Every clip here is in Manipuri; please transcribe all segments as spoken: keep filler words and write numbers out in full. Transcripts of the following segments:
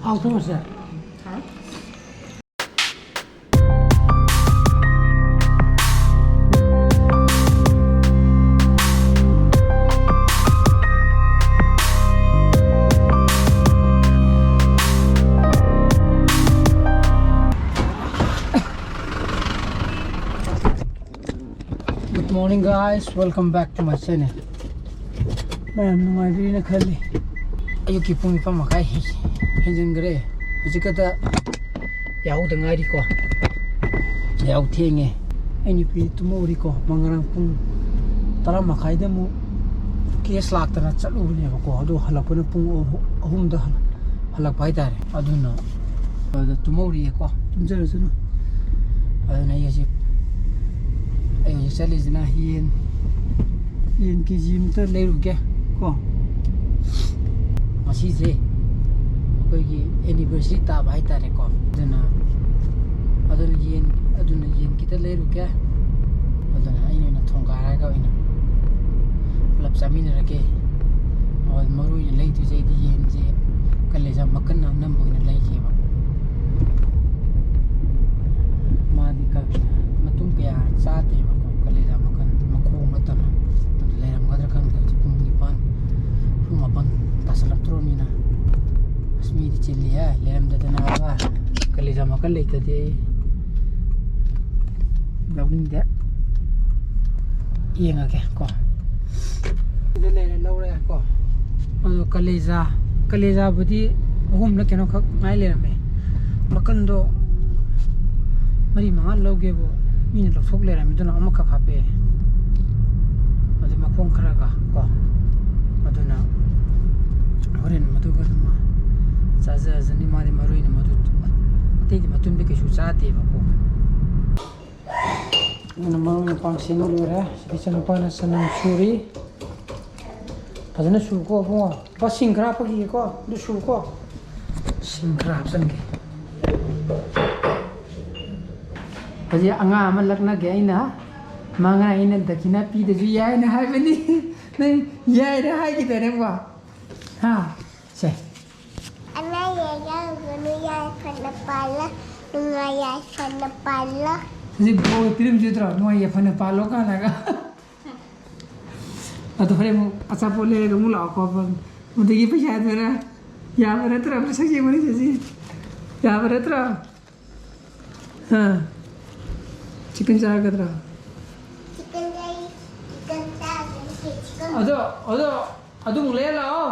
ꯍꯥꯎꯇ꯭ꯔꯣ ꯃꯁꯦ? Good morning, guys. Welcome back to my channel. ꯃꯌꯥꯝ ꯅꯨꯡꯉꯥꯏꯕꯤꯔꯤꯅ ꯈꯜꯂꯤ꯫ ꯑꯌꯨꯛꯀꯤ ꯄꯨꯡ ꯅꯤꯄꯥꯟ ꯃꯈꯥꯏ ꯍꯦꯟꯖꯤꯟꯈ꯭ꯔꯦ꯫ ꯍꯧꯖꯤꯛ ꯈꯛꯇ ꯌꯥꯍꯧꯗ ꯉꯥꯏꯔꯤꯀꯣ꯫ ꯌꯥꯍꯧ ꯊꯦꯡꯉꯦ꯫ ꯑꯩ ꯅꯨꯄꯤ ꯇꯨꯝꯍꯧꯔꯤꯀꯣ꯫ ꯃꯥ ꯉꯔꯥꯡ ꯄꯨꯡ ꯇꯔꯥ ꯃꯈꯥꯏꯗ ꯑꯃꯨꯛ ꯀꯦꯁ ꯂꯥꯛꯇꯅ ꯆꯠꯂꯨꯕꯅꯦꯕꯀꯣ꯫ ꯑꯗꯣ ꯍꯜꯂꯛꯄꯅ ꯄꯨꯡ ꯑꯍꯨꯝꯗ ꯍꯜꯂꯛꯄ ꯍꯥꯏꯇꯥꯔꯦ꯫ ꯑꯗꯨꯅ ꯑꯗꯨꯗ ꯇꯨꯝꯍꯧꯔꯤꯌꯦꯀꯣ꯫ ꯇꯨꯝꯖꯔꯁꯅꯨ꯫ ꯑꯗꯨꯅ ꯑꯩ ꯍꯧꯖꯤꯛ, ꯑꯩ ꯍꯧꯖꯤꯛ ꯆꯠꯂꯤꯁꯤꯅ ꯌꯦꯟ, ꯌꯦꯟ ꯀꯦ ꯖꯤ ꯑꯃꯇ ꯂꯩꯔꯨꯒꯦ ꯀꯣ꯫ ꯉꯁꯤꯁꯦ ꯑꯩꯈꯣꯏꯒꯤ anniversary ꯇꯥꯕ ꯍꯥꯏꯇꯥꯔꯦꯀꯣ꯫ ꯑꯗꯨꯅ, ꯑꯗꯨꯅ ꯌꯦꯟ, ꯑꯗꯨꯅ ꯌꯦꯟ ꯈꯤꯇ ꯂꯩꯔꯨꯒꯦ꯫ ꯑꯗꯨꯅ ꯑꯩꯅ ꯑꯣꯏꯅ ꯊꯣꯡꯒꯥꯏꯔꯒ ꯑꯣꯏꯅ ꯄꯨꯂꯞ ꯆꯥꯃꯤꯟꯅꯔꯒꯦ꯫ ꯑꯗꯨ ꯃꯔꯨ ꯑꯣꯏꯅ ꯂꯩꯗꯣꯏꯁꯦ ꯑꯩꯗꯤ ꯌꯦꯟꯁꯦ ꯀꯂꯦꯖꯥ ꯃꯀꯟ ꯑꯅꯝꯕ ꯑꯣꯏꯅ ꯂꯩꯒꯦꯕ꯫ ꯃꯥꯗꯤ ꯀ-, ꯃꯇꯨꯝ ꯀꯌꯥ ꯆꯥꯗꯦꯕꯀꯣ, ꯀꯂꯦꯖꯥ ꯃꯀꯟ ꯃꯈꯣꯡ ꯅꯠꯇꯅ꯫ ꯑꯗꯨ ꯂꯩꯔꯝꯒꯗ꯭ꯔꯥ ꯈꯪꯗꯦ꯫ ꯍꯧꯖꯤꯛ ꯄꯨꯡ ꯅꯤꯄꯥꯟ, ꯄꯨꯡ ꯃꯥꯄꯟ ꯇꯥꯁꯜꯂꯛꯇ꯭ꯔꯣꯃꯤꯅ꯫ ꯑꯁ, ꯃꯤꯗꯤ ꯆꯤꯜꯂꯤꯍꯦ, ꯂꯩꯔꯝꯗꯗꯅꯕ꯫ ꯀꯂꯦꯖꯥ ꯃꯀꯟ ꯂꯩꯇꯗꯤ ꯑꯩ ꯂꯧꯅꯤꯡꯗꯦ꯫ ꯌꯦꯡꯉꯒꯦ ꯀꯣ꯫ ꯁꯤꯗ ꯂꯩꯔꯦ, ꯂꯧꯔꯦ ꯀꯣ꯫ ꯑꯗꯣ ꯀꯂꯦꯖꯥ, ꯀꯂꯦꯖꯥꯕꯨꯗꯤ ꯑꯍꯨꯝꯂ ꯀꯩꯅꯣꯈꯛ ꯉꯥꯏ ꯂꯩꯔꯝꯃꯦ꯫ ꯃꯀꯟꯗꯣ ꯃꯔꯤ ꯃꯉꯥ ꯂꯧꯒꯦꯕꯨ ꯃꯤꯅ ꯂꯧꯊꯣꯛ ꯂꯩꯔꯝꯃꯦ, ꯑꯗꯨꯅ ꯑꯃꯈꯛ ꯍꯥꯞꯄꯛꯑꯦ꯫ ꯑꯗꯩ ꯃꯈꯣꯡ ꯈꯔꯒ ꯀꯣ꯫ ꯑꯗꯨꯅ ꯍꯣꯔꯦꯟ ꯃꯗꯨꯒ ꯑꯗꯨꯝ ꯆꯥꯖꯔꯁꯅꯤ꯫ ꯃꯥꯗꯤ ꯃꯔꯨ ꯑꯣꯏꯅ ꯃꯗꯨ, ꯑꯇꯩꯗꯤ ꯃꯇꯨꯝꯗꯤ ꯀꯩꯁꯨ ꯆꯥꯗꯦꯕꯀꯣ꯫ ꯑꯗꯨꯅ ꯃꯔꯨ ꯃꯄꯥꯡ ꯁꯦꯝꯕ ꯂꯣꯏꯔꯦ꯫ ꯁꯤꯗ ꯏꯆꯟꯅꯨꯄꯥꯅ ꯆꯅꯝ ꯁꯨꯔꯤ꯫ ꯐꯖꯅ ꯁꯨꯀꯣ ꯏꯕꯨꯡꯉꯣ꯫ ꯂꯨꯄꯥ ꯁꯤꯡ ꯈꯔ ꯍꯥꯞꯄꯒꯤꯒꯦꯀꯣ꯫ ꯑꯗꯨ ꯁꯨꯀꯣ꯫ ꯁꯤꯡ ꯈꯔ ꯍꯥꯞꯆꯤꯟꯒꯦ꯫ ꯍꯧꯖꯤꯛ ꯑꯉꯥꯡ ꯑꯃ ꯂꯛꯅꯒꯦ ꯑꯩꯅ꯫ ꯃꯥ ꯉꯔꯥꯡ ꯑꯩꯅ ꯗꯈꯤꯅꯥ ꯄꯤꯗꯁꯨ ꯌꯥꯏꯅ ꯍꯥꯏꯕꯅꯤ꯫ ꯅꯪ ꯌꯥꯏꯅ ꯍꯥꯏꯈꯤꯗꯥꯏꯅꯦ ꯕꯕꯥ? ꯍꯥ? ꯁꯦ꯫ ꯅꯨꯡꯉꯥꯏ ꯌꯥꯏꯐꯅ ꯄꯥꯜꯂ, ꯅꯨꯡꯉꯥꯏ ꯌꯥꯏꯐꯅ ꯄꯥꯜꯂ꯫ ꯁꯤ ꯕꯣꯔ ꯄꯤꯔꯝꯗꯣꯏꯗ꯭ꯔꯣ? ꯅꯨꯡꯉꯥꯏ ꯌꯥꯏꯐꯅ ꯄꯥꯜꯂꯣ ꯀꯥꯏꯅꯒ꯫ ꯑꯗꯣ ꯍꯣꯔꯦꯟ ꯑꯃꯨꯛ ꯑꯆꯥꯄꯣꯠ ꯂꯩꯔꯒ ꯑꯃꯨꯛ ꯂꯥꯛꯑꯣꯀꯣ꯫ ꯑꯗꯒꯤ ꯄꯩꯁꯥꯗꯨꯅ ꯌꯥꯕ ꯅꯠꯇ꯭ꯔꯣ? ꯃꯁꯛ ꯌꯦꯡꯕꯅꯤ ꯆꯦꯆꯦ꯫ ꯌꯥꯕ ꯅꯠꯇ꯭ꯔꯣ? ꯍꯥ? ꯆꯤꯛꯀꯟ ꯆꯥꯒꯗ꯭ꯔꯣ? ꯆꯤꯛꯀꯟ ꯆꯥꯏ-, ꯆꯤꯛꯀꯟ ꯆꯥꯒꯅꯤ, ꯆꯤꯛꯀꯟ꯫ ꯑꯗꯣ, ꯑꯗꯣ, ꯑꯗꯨꯃꯨꯛ ꯂꯩꯔ ꯂꯥꯛꯑꯣ꯫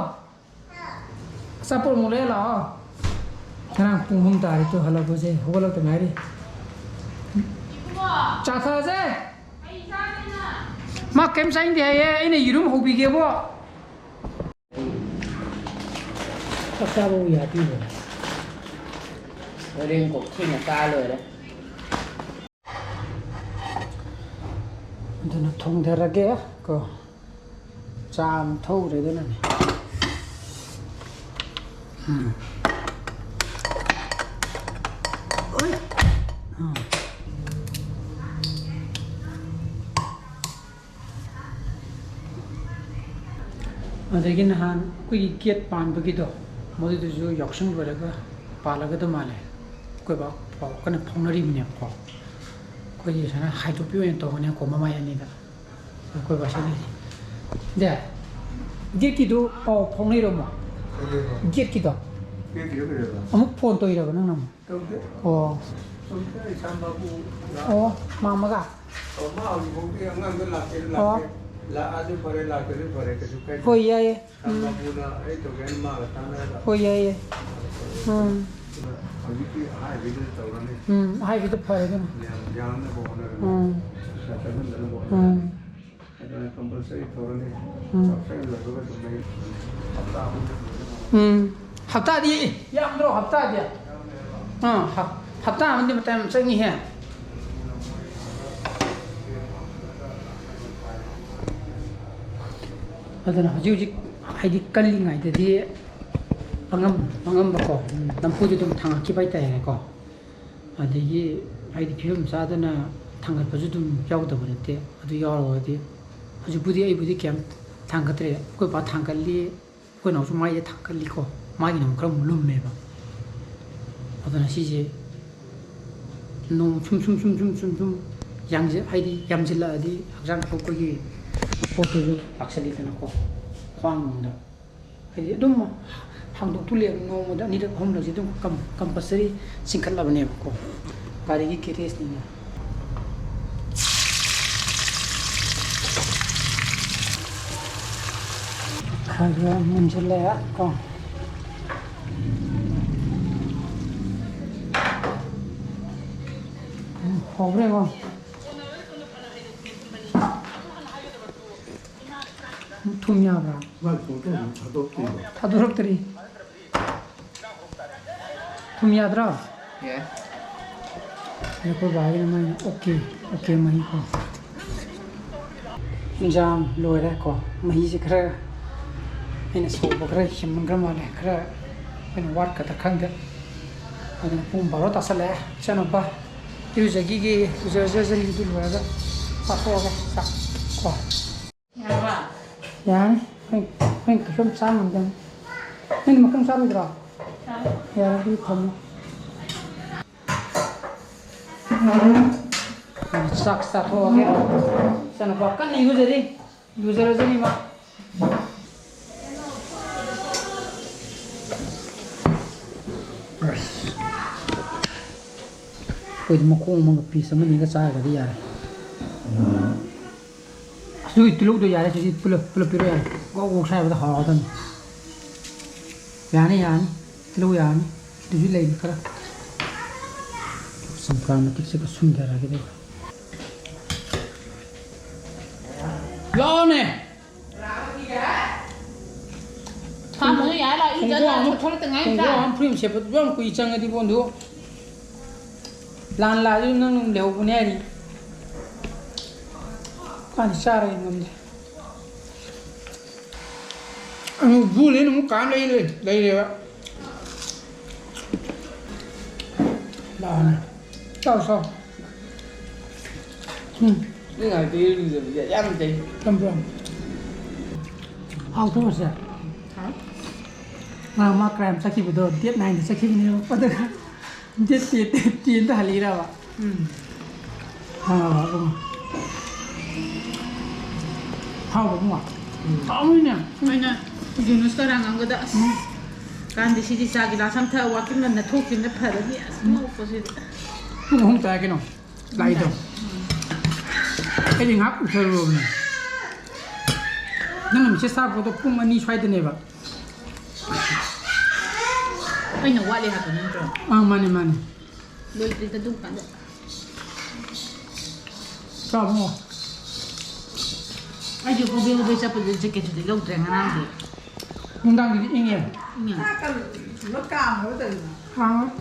ꯑꯆꯥꯄꯣꯠ ꯑꯃꯨꯛ ꯂꯩꯔ ꯂꯥꯛꯑꯣ꯫ ꯉꯔꯥꯡ ꯄꯨꯡ ꯑꯍꯨꯝ ꯇꯥꯔꯦ ꯇꯨ ꯍꯜꯂꯛꯄꯁꯦ, ꯍꯧꯒꯠꯂꯛꯇ ꯉꯥꯏꯔꯤ꯫ ꯆꯥ ꯊꯛꯑꯁꯦ꯫ ꯃꯥ ꯀꯩꯝ ꯆꯥꯅꯤꯡꯗꯦ ꯍꯥꯏꯌꯦ, ꯑꯩꯅ ꯌꯦꯔꯨꯝ ꯍꯧꯕꯤꯒꯦꯕꯣ꯫ ꯆꯥꯛ ꯆꯥꯕꯕꯨ ꯌꯥꯗꯦꯕꯣ꯫ ꯍꯣꯔꯦꯟ ꯀꯣꯛ ꯊꯦꯡꯅ ꯆꯥ ꯂꯣꯏꯔꯦ꯫ ꯑꯗꯨꯅ ꯊꯣꯡꯊꯔꯒꯦ ꯀꯣ꯫ ꯆꯥ ꯑꯃ ꯊꯧꯔꯦ ꯑꯗꯨꯅꯅꯦ꯫ ꯎꯝ꯫ ꯑꯣꯏ꯫ ꯎꯝ꯫ ꯑꯗꯒꯤ ꯅꯍꯥꯟ ꯑꯩꯈꯣꯏꯒꯤ ꯒꯦꯠ ꯄꯥꯟꯕꯒꯤꯗꯣ, ꯃꯗꯨꯗꯨꯁꯨ ꯌꯥꯎꯁꯪ ꯂꯣꯏꯔꯒ ꯄꯥꯜꯂꯒꯗꯧ ꯃꯥꯜꯂꯦ꯫ ꯑꯩꯈꯣꯏ ꯕꯥ ꯄꯥꯎ ꯀꯟꯅ ꯐꯥꯎꯅꯔꯤꯕꯅꯦꯕꯀꯣ꯫ ꯑꯩꯈꯣꯏꯒꯤ ꯁꯨꯃꯥꯏꯅ ꯍꯥꯏꯗꯣꯛꯄꯤ ꯑꯣꯏꯅ ꯇꯧꯒꯅꯤ ꯀꯣ, ꯃꯃꯥꯏ ꯑꯅꯤꯗ꯫ ꯑꯩꯈꯣꯏ ꯕꯥꯁꯤꯅ ꯍꯥꯏꯁꯦ, "ꯗꯦ, ꯒꯦꯠꯀꯤꯗꯨ ꯄꯥꯎ ꯐꯥꯎꯅꯩꯔꯣꯃꯣ?" ꯀꯩꯗꯧꯕ? ꯒꯦꯠꯀꯤꯗꯣ꯫ ꯒꯦꯠꯀꯤꯗꯣ ꯀꯩꯗꯧꯕ? ꯑꯃꯨꯛ ꯐꯣꯟ ꯇꯧꯔꯤꯔꯕ ꯅꯪꯅ ꯑꯃꯨꯛ? ꯇꯧꯗꯦ꯫ ꯑꯣ꯫ ꯇꯧꯗꯦ, ꯑꯩ ꯏꯁꯥꯃꯛꯄꯨ ꯂꯥꯛ-, ꯑꯣ, ꯃꯥ ꯑꯃꯒ? ꯑꯣ, ꯃꯥ ꯍꯧꯖꯤꯛꯐꯥꯎꯗꯤ ꯑꯉꯥꯡꯗꯣ ꯂꯥꯛꯀꯦꯔꯥ ꯑꯣ꯫ ꯂꯥꯛꯀꯦ-, ꯂꯥꯛꯑꯁꯨ ꯐꯔꯦ, ꯂꯥꯛꯇ꯭ꯔꯁꯨ ꯐꯔꯦ, ꯀꯩꯁꯨ ꯀꯥꯏꯗꯦ꯫ ꯍꯣꯏ, ꯌꯥꯏꯌꯦ꯫ ꯎꯝ꯫ ꯏꯁꯥꯃꯛꯄꯨꯅ ꯑꯩ ꯇꯧꯒꯦ ꯍꯥꯏꯅ ꯃꯥꯒ ꯇꯥꯟꯅꯔꯒ ꯍꯣꯏ, ꯌꯥꯏꯌꯦ꯫ ꯎꯝ꯫ ꯑꯗꯨꯅ ꯍꯧꯖꯤꯛꯇꯤ ꯍꯥꯏꯔꯤꯕꯗꯨ ꯇꯧꯔꯅꯤ꯫ ꯎꯝ, ꯍꯥꯏꯕꯗꯨ ꯐꯔꯦ ꯑꯗꯨꯅ꯫ ꯌꯥꯝ ꯌꯥꯡꯅꯕ ꯍꯣꯠꯅꯔꯒ ꯎꯝ꯫ ꯄꯩꯁꯥ ꯆꯪꯍꯟꯗꯅꯕ ꯍꯣꯠꯅꯔꯒ ꯎꯝ꯫ ꯑꯗꯨꯅ compulsory ꯇꯧꯔꯅꯤ꯫ ꯎꯝ꯫ ꯆꯥꯛ ꯆꯥ ꯂꯣꯏꯕꯒ ꯑꯗꯨꯝ ꯑꯩ ꯍꯞꯇꯥ ꯑꯃꯗ ꯂꯣꯏꯅ ꯎꯝ꯫ ꯍꯞꯇꯥꯗꯤ ꯌꯥꯝꯗ꯭ꯔꯣ, ꯍꯞꯇꯥꯗꯤ? ꯑꯥ, ꯍꯞ-, ꯍꯞꯇꯥ ꯑꯃꯗꯤ ꯃꯇꯝ ꯌꯥꯝ ꯆꯪꯉꯤꯍꯦ꯫ ꯑꯗꯨꯅ ꯍꯧꯖꯤꯛ ꯍꯧꯖꯤꯛ ꯍꯥꯏꯗꯤ ꯀꯜꯂꯤꯉꯩꯗꯗꯤ ꯑꯉꯝ-, ꯑꯉꯝꯕꯀꯣ, ꯅꯝꯐꯨꯗꯤ ꯑꯗꯨꯝ ꯊꯥꯡꯒꯠꯈꯤꯕ ꯍꯥꯏꯇꯥꯔꯦꯀꯣ꯫ ꯑꯗꯒꯤ ꯍꯥꯏꯗꯤ ꯐꯤꯕꯝ ꯆꯥꯗꯅ ꯊꯥꯡꯒꯠꯄꯁꯨ ꯑꯗꯨꯝ ꯌꯥꯎꯗꯕ ꯅꯠꯇꯦ꯫ ꯑꯗꯨ ꯌꯥꯎꯔꯒꯗꯤ ꯍꯧꯖꯤꯛꯄꯨꯗꯤ ꯑꯩꯕꯨꯗꯤ ꯀꯩꯝ ꯊꯥꯡꯒꯠꯇ꯭ꯔꯦ꯫ ꯑꯩꯈꯣꯏ ꯕꯥ ꯊꯥꯡꯒꯠꯂꯤ, ꯑꯩꯈꯣꯏ ꯅꯥꯎꯁꯨ ꯃꯥꯏꯁꯦ ꯊꯥꯡꯒꯠꯂꯤꯀꯣ꯫ ꯃꯥꯒꯤꯅ ꯑꯃꯨꯛ ꯈꯔ ꯑꯃꯨꯛ ꯂꯨꯝꯃꯦꯕ꯫ ꯑꯗꯨꯅ ꯁꯤꯁꯦ ꯅꯣꯡ ꯁꯨꯝ, ꯁꯨꯝ, ꯁꯨꯝ, ꯁꯨꯝ, ꯁꯨꯝ, ꯁꯨꯝ ꯌꯥꯡꯖ-, ꯍꯥꯏꯗꯤ ꯌꯥꯝꯁꯤꯜꯂꯛꯑꯗꯤ ꯍꯛꯆꯥꯡ ꯁꯣꯛꯄꯒꯤ ꯄꯣꯠꯇꯨꯁꯨ ꯂꯥꯛꯁꯜꯂꯤꯗꯅꯀꯣ꯫ ꯈ꯭ꯋꯥꯡ ꯅꯨꯡꯗ ꯍꯥꯏꯗꯤ ꯑꯗꯨꯝ ꯍꯥꯡꯗꯣꯛꯇꯨ ꯂꯩꯔꯕ ꯅꯣꯡꯃꯗ ꯑꯅꯤꯔꯛ ꯑꯍꯨꯝꯂꯛꯁꯦ ꯑꯗꯨꯝ ꯀꯝ-, ꯀꯝꯄꯜꯁꯔꯤ ꯆꯤꯡꯈꯠꯂꯕꯅꯦꯕꯀꯣ, ꯒꯥꯔꯤꯒꯤ ꯒꯦꯔꯦꯖꯅꯤꯅ꯫ ꯈꯔ ꯈꯔ ꯃꯨꯟꯁꯤꯜꯂꯛꯑꯦ ꯀꯣ꯫ ꯎꯝ, ꯍꯧꯔꯦꯀꯣ꯫ ꯊꯨꯝ ꯌꯥꯕ꯭ꯔꯥ? ꯃꯥꯏ ꯐꯣꯇꯣꯗꯨ ꯊꯥꯗꯣꯛꯇ꯭ꯔꯤꯕ? ꯊꯥꯗꯣꯔꯛꯇ꯭ꯔꯤ꯫ ꯊꯨꯝ ꯌꯥꯗ꯭ꯔꯣ? ꯌꯥꯏ꯫ ꯑꯩꯈꯣꯏ ꯕꯥꯒꯤꯅ ꯃꯥꯏꯅ ꯑꯣꯀꯦ, ꯑꯣꯀꯦ ꯃꯍꯤ ꯀꯣ꯫ ꯏꯟꯖꯥꯡ ꯂꯣꯏꯔꯦꯀꯣ꯫ ꯃꯍꯤꯁꯦ ꯈꯔ ꯑꯩꯅ ꯁꯧꯕ ꯈꯔ ꯍꯦꯟꯃꯟꯈ꯭ꯔ ꯃꯥꯜꯂꯦ꯫ ꯈꯔ ꯑꯩꯈꯣꯏꯅ ꯋꯥꯠꯀꯗ꯭ꯔꯥ ꯈꯪꯗꯦ꯫ ꯑꯗꯨꯅ ꯄꯨꯡ ꯕꯥꯔꯣ ꯇꯥꯁꯜꯂꯛꯑꯦ꯫ ꯏꯆꯥꯅꯨꯄꯥ ꯏꯔꯨꯖꯈꯤꯒꯦ꯫ ꯏꯔꯨꯖꯔꯖꯅꯤ꯫ ꯑꯗꯨ ꯂꯣꯏꯔꯒ ꯆꯥꯊꯣꯛꯑꯒꯦ ꯆꯥꯛ ꯀꯣ꯫ ꯌꯥꯔꯕ? ꯌꯥꯔꯅꯤ꯫ ꯍꯣꯏ, ꯍꯣꯏ, ꯀꯩꯁꯨꯝ ꯆꯥ ꯉꯝꯗꯕꯅꯤ꯫ ꯅꯪꯗꯤ ꯃꯈꯣꯡ ꯆꯥꯔꯣꯏꯗ꯭ꯔꯣ? ꯆꯥꯔꯣꯏ꯫ ꯌꯥꯔꯦ, ꯑꯗꯨꯗꯤ ꯊꯝꯃꯣ꯫ ꯆꯥꯛ ꯆꯥꯊꯣꯛꯑꯒꯦ꯫ ꯏꯆꯥꯅꯨꯄꯥ ꯀꯟꯅ ꯏꯔꯨꯖꯔꯤ꯫ ꯏꯔꯨꯖꯔꯖꯅꯤ ꯃꯥ꯫ ꯑꯁ꯫ ꯑꯩꯈꯣꯏꯗꯤ ꯃꯈꯣꯡ ꯑꯃꯒ ꯄꯤꯁ ꯑꯃꯅꯤꯒ ꯆꯥꯔꯒꯗꯤ ꯌꯥꯔꯦ꯫ ꯑꯗꯨꯒꯤ ꯇꯤꯜꯍꯧꯗꯣ ꯌꯥꯔꯦ, ꯁꯤꯗꯤ ꯄꯨꯂꯞ, ꯄꯨꯂꯞ ꯄꯤꯔꯣ ꯌꯥꯔꯦ꯫ ꯒ꯭ꯔꯣꯛ ꯒ꯭ꯔꯣꯛ ꯁꯥꯏꯕꯗ ꯍꯥꯎꯔꯗꯝꯅꯤ꯫ ꯌꯥꯅꯤ, ꯌꯥꯅꯤ꯫ ꯇꯤꯜꯍꯧ ꯌꯥꯅꯤ꯫ ꯑꯗꯨꯁꯨ ꯂꯩꯔꯤ ꯈꯔ꯫ ꯆꯝꯄ꯭ꯔꯥ ꯃꯇꯤꯛꯁꯤꯒ ꯁꯨꯝꯊꯔꯒꯦ ꯑꯗꯨꯒ꯫ ꯂꯥꯛꯑꯣꯅꯦ꯫ ꯐꯥꯝꯗꯨꯅ ꯌꯥꯔꯦ ꯂꯥꯛꯑꯣ, ꯏꯔꯨꯖ ꯈꯣꯡꯒ꯭ꯔꯥꯎ ꯂꯥꯛꯑꯣ, ꯑꯃ, ꯊꯣꯛꯂꯛꯇ ꯉꯥꯏꯔꯤ ꯈꯣꯡꯒ꯭ꯔꯥꯎ ꯆꯥ꯫ ꯑꯃ ꯐꯨꯔꯤꯠ ꯑꯃ ꯁꯦꯠꯄꯗꯨ ꯌꯥꯝ ꯀꯨꯏ ꯆꯪꯉꯗꯤ ꯕꯣꯟꯗꯨ꯫ ꯂꯥꯟ ꯂꯥꯛꯑꯁꯨ ꯅꯪ ꯑꯗꯨꯝ ꯂꯩꯍꯧꯕꯅꯦ ꯍꯥꯏꯔꯤ꯫ ꯀꯥꯟꯗꯤ ꯆꯥꯔꯒ ꯉꯝꯗ꯭ꯔꯦ꯫ ꯑꯃꯨꯛ ꯕꯨꯂꯦꯟ ꯑꯃꯨꯛ ꯀꯥꯝ ꯂꯩ, ꯂꯩ, ꯂꯩꯔꯦꯕ꯫ ꯂꯥꯛꯑꯣꯅꯦ꯫ ꯆꯥꯎ, ꯆꯥꯎ꯫ ꯎꯝ꯫ ꯅꯪ ꯍꯥꯏꯗꯤ ꯏꯔꯨꯖꯕꯗꯤ ꯌꯥꯝ ꯐꯩ꯫ ꯆꯝꯄ꯭ꯔꯥ꯫ ꯍꯥꯎꯇ꯭ꯔꯣ ꯁꯦ? ꯍꯥꯎ꯫ ꯉꯔꯥꯡ ꯃꯥ ꯀ꯭ꯔꯥꯏꯝ ꯆꯠꯈꯤꯕꯗꯣ, date nine ꯗ ꯆꯠꯈꯤꯕꯅꯦꯕ꯫ ꯑꯗꯨꯒ ꯗꯦꯠ ꯇꯦꯟ, ꯗꯦꯠ ꯇꯦꯟꯗ ꯍꯜꯂꯤꯔꯕ? ꯎꯝ꯫ ꯍꯥꯎꯔꯕ ꯏꯕꯨꯡꯉꯣ? ꯍꯥꯎꯕ ꯏꯕꯨꯡꯉꯣ? ꯎꯝ꯫ ꯍꯥꯎꯋꯤꯅꯦ꯫ ꯑꯩꯅ ꯖꯨꯅꯨꯁꯀ ꯔꯥꯡꯉꯝꯒꯗ ꯑꯁ꯫ ꯎꯝ꯫ ꯀꯥꯟꯗꯦ ꯁꯤꯗꯤ ꯆꯥ ꯒꯤꯂꯥꯁ ꯑꯃ ꯊꯛꯑ ꯋꯥꯀꯤꯡ ꯉꯟꯅ ꯊꯣꯛꯈꯤꯕꯅ ꯐꯔꯅꯤ ꯑꯁ ꯎꯝ꯫ ꯅꯣꯛꯄꯁꯤꯗꯤ꯫ ꯄꯨꯡ ꯑꯍꯨꯝ ꯆꯥꯏ ꯀꯩꯅꯣ꯫ ꯂꯥꯛꯏꯗꯣ꯫ ꯑꯩꯗꯤ ꯉꯥꯏꯍꯥꯛ ꯎꯊꯔꯨꯔꯕꯅꯦ꯫ ꯅꯪꯅ ꯃꯦꯁꯦꯖ ꯊꯥꯔꯛꯄꯗꯣ ꯄꯨꯡ ꯑꯅꯤ ꯁ꯭ꯋꯥꯏꯗꯅꯦꯕ꯫ ꯑꯩꯅ ꯋꯥꯠꯂꯤ ꯍꯥꯏꯕ ꯅꯠꯇ꯭ꯔꯣ? ꯑꯥ, ꯃꯥꯅꯦ, ꯃꯥꯅꯦ꯫ ꯂꯣꯏꯗ꯭ꯔꯤꯗ ꯑꯗꯨꯝ ꯀꯥꯟꯗ꯫ ꯆꯥꯕꯣ꯫ ꯑꯩꯁꯨ ꯍꯣꯕꯦ ꯍꯣꯕꯦ ꯆꯠꯄꯗꯨꯗ ꯖꯦꯀꯦꯠꯁꯨ ꯂꯤꯠꯍꯧꯗ꯭ꯔꯦ ꯉꯔꯥꯡꯗꯤ꯫ ꯅꯨꯡꯗꯥꯡꯗꯗꯤ ꯏꯪꯉꯦ꯫ ꯏꯪꯉꯦ꯫ ꯆꯥꯛ ꯀ-, ꯀꯥꯝꯃꯕ ꯇꯧꯔꯤꯗꯣ? ꯀꯥꯝꯃꯦ꯫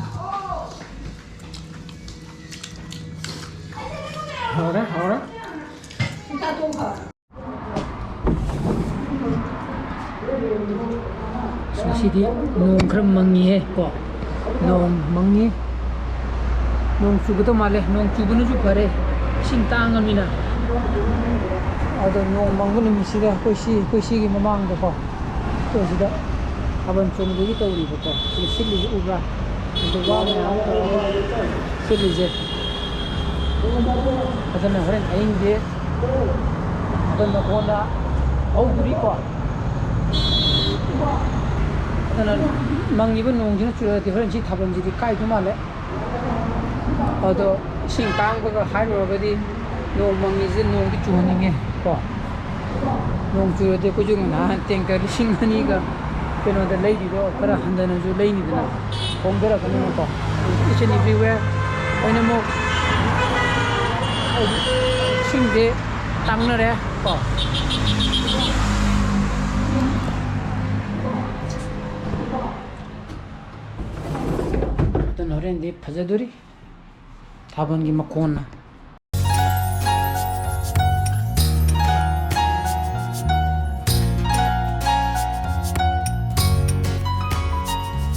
ꯍꯧꯔꯦ, ꯍꯧꯔꯦ꯫ ꯉꯁꯤꯗꯤ ꯅꯣꯡ ꯈꯔ ꯃꯪꯉꯤꯍꯦ ꯀꯣ, ꯅꯣꯡ ꯃꯪꯉꯤ, ꯅꯣꯡ ꯆꯨꯒꯗꯧ ꯃꯥꯜꯂꯦ꯫ ꯅꯣꯡ ꯆꯨꯕꯅꯁꯨ ꯐꯔꯦ, ꯏꯁꯤꯡ ꯇꯥꯡꯉꯃꯤꯅ꯫ ꯑꯗꯣ ꯅꯣꯡ ꯃꯪꯕ ꯅꯨꯃꯤꯠꯁꯤꯗ ꯑꯩꯈꯣꯏ ꯁꯤ, ꯑꯩꯈꯣꯏ ꯁꯤꯒꯤ ꯃꯃꯥꯡꯗꯀꯣ, ꯑꯩꯈꯣꯏ ꯁꯤꯗ ꯊꯥꯕꯜ ꯆꯣꯡꯕꯒꯤ ꯇꯧꯔꯤꯕꯀꯣ, ꯁꯤ ꯁꯤꯠꯂꯤꯁꯤ ꯎꯕ꯭ꯔꯥ? ꯑꯗꯨ ꯋꯥ ꯃꯌꯥꯝ ꯇꯧꯔꯒ ꯁꯤꯠꯂꯤꯁꯦ꯫ ꯑꯗꯨꯅ ꯍꯣꯔꯦꯟ ꯑꯍꯤꯡꯗꯤ ꯑꯗꯨꯝ ꯃꯈꯣꯟꯗ ꯍꯧꯗꯣꯔꯤꯀꯣ꯫ ꯑꯗꯨꯅ ꯃꯪꯉꯤꯕ ꯅꯣꯡꯁꯤꯅ ꯆꯨꯔꯗꯤ ꯍꯣꯔꯦꯟ ꯁꯤ ꯊꯥꯕꯜꯁꯤꯗꯤ ꯀꯥꯏꯗꯧ ꯃꯥꯜꯂꯦ꯫ ꯑꯗꯣ ꯏꯁꯤꯡ ꯇꯥꯡꯕꯒ ꯍꯥꯏꯔꯨꯔꯒꯗꯤ ꯅꯣꯡ ꯃꯪꯉꯤꯁꯦ ꯅꯣꯡꯗꯤ ꯆꯨꯍꯟꯅꯤꯡꯉꯦ ꯀꯣ꯫ ꯅꯣꯡ ꯆꯨꯔꯗꯤ ꯑꯩꯈꯣꯏꯁꯨ ꯅꯍꯥꯟ ꯇꯦꯡꯀꯔ ꯂꯤꯁꯤꯡ ꯑꯅꯤꯒ ꯀꯩꯅꯣꯗ ꯂꯩꯔꯤꯗꯣ ꯈꯔ ꯍꯟꯊꯅꯁꯨ ꯂꯩꯅꯤꯗꯅ, ꯍꯣꯡꯊꯔꯛꯀꯅꯤꯅꯀꯣ꯫ Each and everywhere ꯑꯩꯅ ꯑꯃꯨꯛ ꯏꯁꯤꯡꯁꯦ ꯇꯥꯡꯅꯔꯦ ꯀꯣ꯫ ꯑꯗꯨꯅ ꯍꯣꯔꯦꯟꯗꯤ ꯐꯖꯗꯣꯔꯤ ꯊꯥꯕꯜꯒꯤ ꯃꯈꯣꯟꯅ꯫